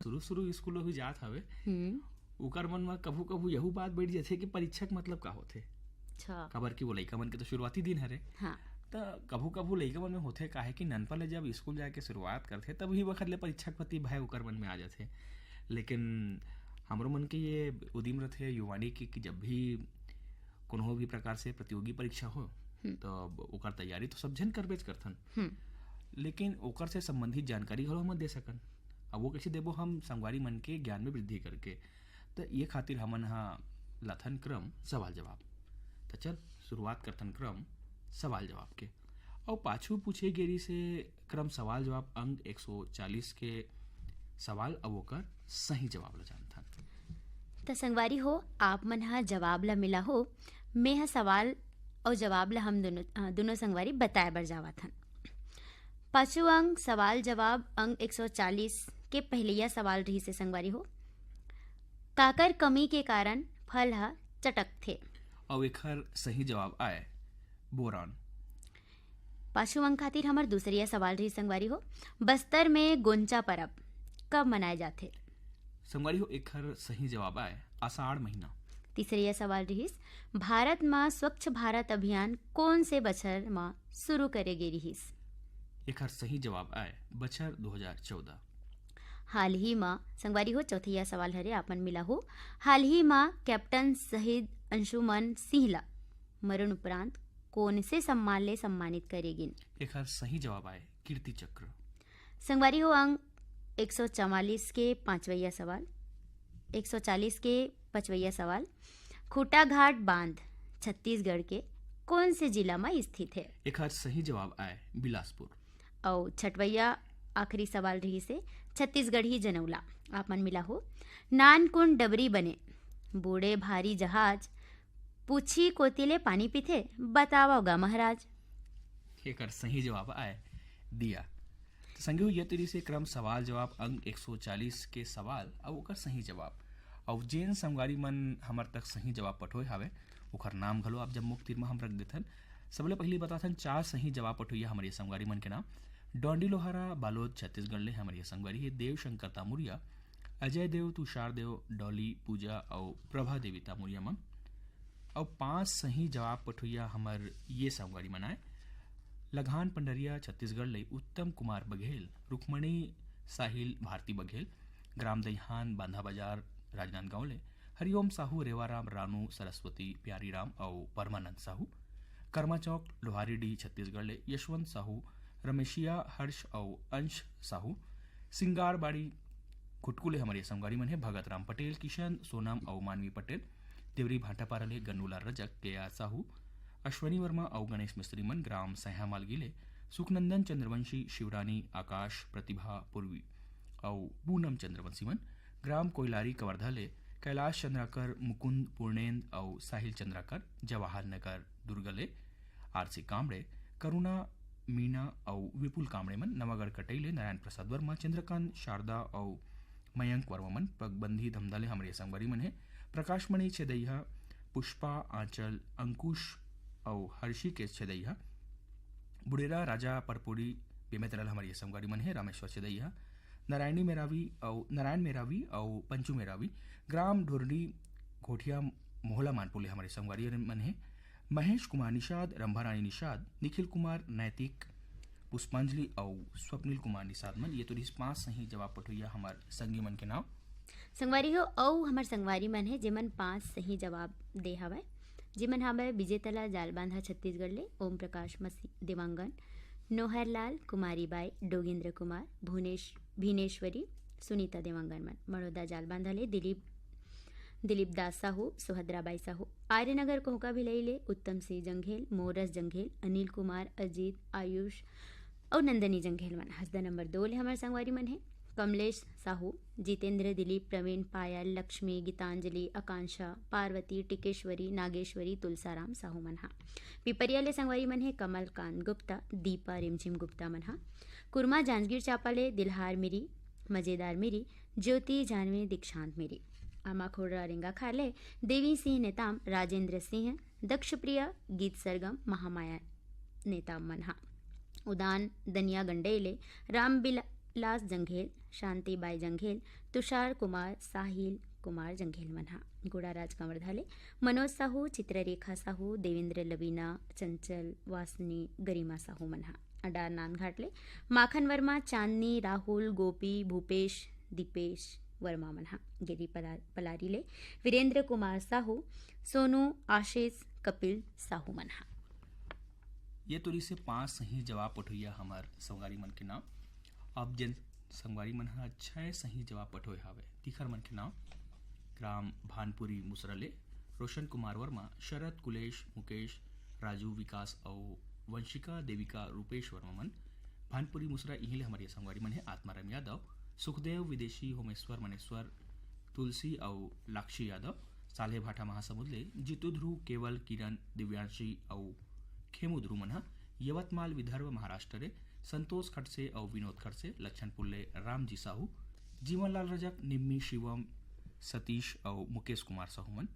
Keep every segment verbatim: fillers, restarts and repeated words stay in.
शुरू शुरू स्कूल भी जात हवे, हम्म। ओकर मन म कभू कभू यहू बात बैठ जाथे कि परीक्षा के मतलब का होथे। अच्छा। काबर कि वो लइका मन के तो शुरुआती दिन हरे। हाँ। त कभू कभू लइका मन में होथे, काहे कि ननपा ले जब स्कूल जाए के शुरुआत करथे, तब ही वखत ले परीक्षा के प्रति भय ओकर मन में आ जाथे। लेकिन हमरो मन के ये उदिम रथे युवानी के कि जब भी कोनो भी प्रकार से प्रतियोगी परीक्षा हो, हम्म। तो ओकर तैयारी तो सब झन करबेच करथन, हम्म। लेकिन ओकर से संबंधित जानकारी घलो हम दे सकन। अब वो कैसे देबो? हम संगवारी मन के ज्ञान में वृद्धि करके। तो ये खातिर हमन हा लाथन क्रम सवाल जवाब। तो चल, शुरुआत करथन क्रम सवाल जवाब के। और पाछू पूछे गेरी से क्रम सवाल जवाब अंक एक सौ चालीस के सवाल, अब ओकर सही जवाब ला जानथन। त संगवारी हो, आप मन ह जवाब ला मिला हो। मैं ह सवाल अउ जवाब ला हम दोनों, अ, दोनों संगवारी बताए बर जावत हन। पाछू अंक सवाल जवाब अंक एक सौ चालीस के पहिलैया सवाल रहिस हे संगवारी हो, काकर कमी के कारण फल ह चटकथे? अउ एखर सही जवाब आय बोरान। पाछू अंक खातिर हमर दूसरिया सवाल रहिस संगवारी हो, बस्तर में गोंचा परब कब मनाए जाथे? संगवारी हो, एखर सही जवाब आय आषाढ़ महीना। तीसरिया सवाल रहिस, भारत म स्वच्छ भारत अभियान कोन से बछर म शुरू करे गे रिहिस? एखर सही जवाब आय बछर दो हज़ार चौदह। हाल ही म, संगवारी हो, चौथैया सवाल हरे, आप मन मिला हो, हाल ही म कैप्टन शहीद अंशुमन सिंह ला मरण उपरांत कोन से सम्मान ले सम्मानित करे गिन? एखर सही जवाब आय कीर्ति चक्र। संगवारी हो, अंक एक सौ चवालीस के पांचवैया सवाल, एक सौ चालीस के पांचवैया सवाल, खूंटाघाट बांध छत्तीसगढ़ के कोन से जिला म स्थित हे? एखर सही जवाब आय बिलासपुर। अउ छठवैया आखिरी सवाल रहिस हे छत्तीसगढ़ी जनौला, आप मन मिला हो, नानकुन डबरी बने, बूढ़े भारी जहाज, पूछी कोती ले पानी पीथे, बतावव गा महाराज। एकर सही जवाब आय दिया। तो संगी हो, ये तो रहिस हे क्रम सवाल जवाब अंक एक सौ चालीस के सवाल अउ ओकर सही जवाब। अउ जेन संगवारी मन हमर तक सही जवाब पठोए हावे, ओकर नाम घलो आप जम्मो के तीर म हम रख देथन। सबले पहिली बताथन चार सही जवाब पठोइया हमर ये संगवारी मन के नाम। डोंडी लोहारा, बालोद, छत्तीसगढ़ ले हमर ये संगवारी हे देवशंकर तामुरिया, अजय देव, तुषार देव, डॉली, पूजा अउ प्रभा देवी तामुरिया मन। अउ पांच सही जवाब पठोइया हमर ये संगवारी मन आय। लघान पंडरिया, छत्तीसगढ़ ले उत्तम कुमार बघेल, रुक्मणी साहिल भारती बघेल, ग्राम दईहान, बांधा बाजार, राजनांदगांव ले हरिओम साहू, रेवाराम, रानू, सरस्वती, प्यारी राम अउ परमानंद साहू। कर्मा चौक, लोहारीडीह, छत्तीसगढ़ ले यशवंत साहू, रमेशिया, हर्ष अउ अंश साहू। सिंगारबाड़ी, खुटकू ले हमर ये संगवारी मन हे भगत राम पटेल, किशन, सोनम अउ मानवी पटेल। देवरी भाटापारा ले गन्नूलाल रजक, के आर साहू, अश्वनी वर्मा अउ गणेश मिस्त्री मन। ग्राम सैहा मालगी ले सुखनंदन चंद्रवंशी, शिवरानी, आकाश, प्रतिभा, पूर्वी अउ पूनम चंद्रवंशी मन। ग्राम कोइलारी कवर्धा ले कैलाश चंद्राकर, मुकुंद, पूर्णेंद्र अउ साहिल चंद्राकर। जवाहर नगर दुर्ग ले आरसी कामड़े, करुणा, मीना अउ विपुल कामड़े मन। नवागढ़ कटई ले नारायण प्रसाद वर्मा, चंद्रकांत, शारदा अउ मयंक वर्मा मन। पगबंधी धमधा ले हमर ये संगवारी मन हे प्रकाशमणि छेदइहा, पुष्पा, आंचल, अंकुश अउ हर्षिकेश छेदइहा। बुड़ेरा, राजा, परपुड़ी, बेमेतरा ले हमर ये संगवारी मन हे रामेश्वर छेदइहा, नारायणी मेरावी अउ नारायण मेरावी अउ पंचू मेरावी। ग्राम ढोरडी घोटिया, मोहला मानपुर ले हमर ये संगवारी मन हे महेश कुमार निषाद, रंभारानी निषाद, निखिल कुमार नैतिक, पुष्पांजलि अउ स्वप्निल कुमार निषाद मन। ये तो रहिस पांच सही जवाब पठोइया हमर संगी मन के नाम। संगवारी हो, अउ हमर संगवारी मन हे जेमन पांच सही जवाब दे हवय, जेमन हवय विजय तला जालबांधा छत्तीसगढ़ ले ओम प्रकाश मसी देवांगन, नोहरलाल, कुमारी बाई, डोगेंद्र कुमार, भुवनेश, भीनेश्वरी, सुनीता देवांगन मन। मड़ौदा जालबांधा ले दिलीप, दिलीप दास साहू, सुभद्रा बाई साहू, आर्यनगर कोहका भिलाई ले उत्तम सिंह जंघेल, मोरस जंघेल, अनिल कुमार, अजीत, आयुष अउ नंदनी जंघेल मन। हसदा नंबर दो ले हमर संगवारी मन हे कमलेश साहू, जितेंद्र, दिलीप, प्रवीण, पायल, लक्ष्मी, गीतांजलि, आकांक्षा, पार्वती, टिकेश्वरी, नागेश्वरी, तुलसाराम साहू मन हा। पिपरिया ले संगवारी मन हे कमलकांत गुप्ता, दीपा, रिमझिम गुप्ता मन हा। कुरमा जांजगीर चांपा ले दिलहार मिरी, मजेदार मिरी, ज्योति, जानवी, दीक्षांत मिरी। आमा खोड़रा रेंगाखार ले देवी सिंह नेताम, राजेंद्र सिंह, दक्षप्रिया, गीत सरगम, महामाया नेताम मन हा। उदान दनिया गंडई ले रामबिला-, लास जंघेल, शांति बाई जंघेल, तुषार कुमार, साहिल कुमार जंघेल मन ह। गुड़ाराज कंवरधा ले मनोज साहू, चित्ररेखा साहू, देवेंद्र लवीना, चंचल, वासनी, गरिमा साहू मन ह। अडार नांदघाट ले माखन वर्मा, चांदनी, राहुल, गोपी, भूपेश, दीपेश वर्मा मन ह। गेरी पला-, पलारी ले वीरेंद्र कुमार साहू, सोनू, आशीष, कपिल साहू मन ह। ये तो रिहिसे पांच सही जवाब पठोइया हमर संगवारी मन के नाम। अब जेन संगवारी मन ह छह सही जवाब पठोए हावय, तिखर मन के नाम ग्राम भानपुरी मुसरा ले रोशन कुमार वर्मा, शरद, कुलेश, मुकेश, राजू, विकास अउ वंशिका, देविका, रूपेश वर्मा मन। भानपुरी मुसरा इहीं ले हमर ये संगवारी मन हे आत्माराम यादव, सुखदेव, विदेशी, होमेश्वर, मनेश्वर, तुलसी अउ लाक्षी यादव। साल्हेभाटा महासमुंद ले जीतू ध्रुव, केवल, किरण, दिव्यांशी अउ खेमू ध्रुव मन ह। यवतमाल, विदर्भ, महाराष्ट्र ले संतोष खडसे अउ विनोद खडसे। लक्षणपुर ले रामजी साहू, जीवनलाल रजक, निम्मी, शिवम, सतीश अउ मुकेश कुमार साहू मन।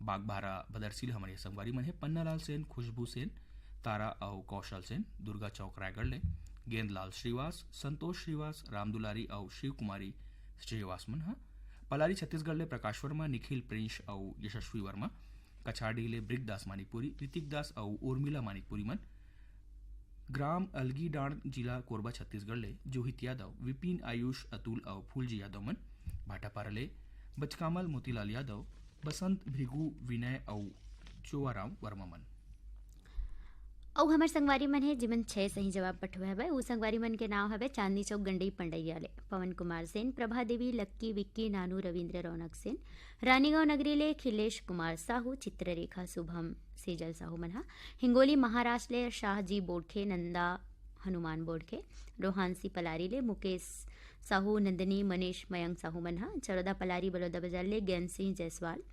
बागबाहरा बदरसी ले हमर ये संगवारी मन हे पन्नालाल सेन, खुशबू सेन, तारा अउ कौशल सेन। दुर्गा चौक रायगढ़ ले गेंदलाल श्रीवास, संतोष श्रीवास, रामदुलारी अउ शिव कुमारी श्रीवास मन ह। पलारी छत्तीसगढ़ ले प्रकाश वर्मा, निखिल, प्रिंस अउ यशस्वी वर्मा। कछारडीह ले ब्रिकदास मानिकपुरी, ऋतिक दास अउ उर्मिला मानिकपुरी मन। ग्राम अलगीडांड, जिला कोरबा, छत्तीसगढ़ ले जोहित यादव, विपिन, आयुष, अतुल अउ फूलजी यादव मन। भाटापारा ले बचकामल, मोतीलाल यादव, बसंत, भृगु, विनय अउ चोवाराम वर्मा मन। अउ हमर संगवारी मन हे, जेमन छह सही जवाब पठोए हवय, उ संगवारी मन के नाव हवय चांदनी चौक गंडई पंडैया ले पवन कुमार सेन, प्रभा देवी, लक्की, विक्की, नानू, रविंद्र, रौनक सेन, रानीगांव नगरी ले खिलेश कुमार साहू, चित्ररेखा, शुभम, सेजल साहू मन ह। हिंगोली महाराष्ट्र ले शाहजी बोडखे, नंदा, हनुमान बोडखे। रोहानसी पलारी ले मुकेश साहू, नंदिनी, मनीष, मयंक साहू मन ह। चरौदा पलारी बलौदा बाजार ले ज्ञान सिंह जायसवाल,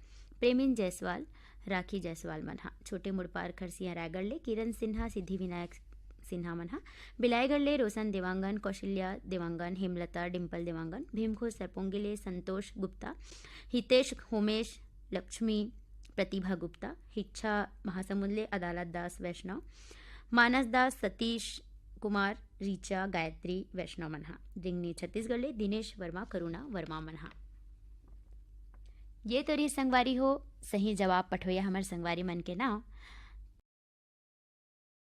प्रेमिन जायसवाल, राखी जायसवाल मन ह। छोटे मुड़पार खरसिया रायगढ़ ले किरण सिन्हा, सिद्धि विनायक सिन्हा मन ह। बिलाईगढ़ ले रोशन देवांगन, कौशल्या देवांगन, हेमलता, डिम्पल देवांगन। भीमखोर सरपोंगी ले संतोष गुप्ता, हितेश, होमेश, लक्ष्मी, प्रतिभा गुप्ता। हिच्छा महासमुंद ले अदालत दास वैष्णव, मानस दास, सतीश कुमार, रीचा, गायत्री वैष्णव मन ह। रिंगनी छत्तीसगढ़ ले दिनेश वर्मा, करुणा वर्मा मन ह। ये तो रही संगवारी हो सही जवाब पठोइया हमर संगवारी मन के नाव।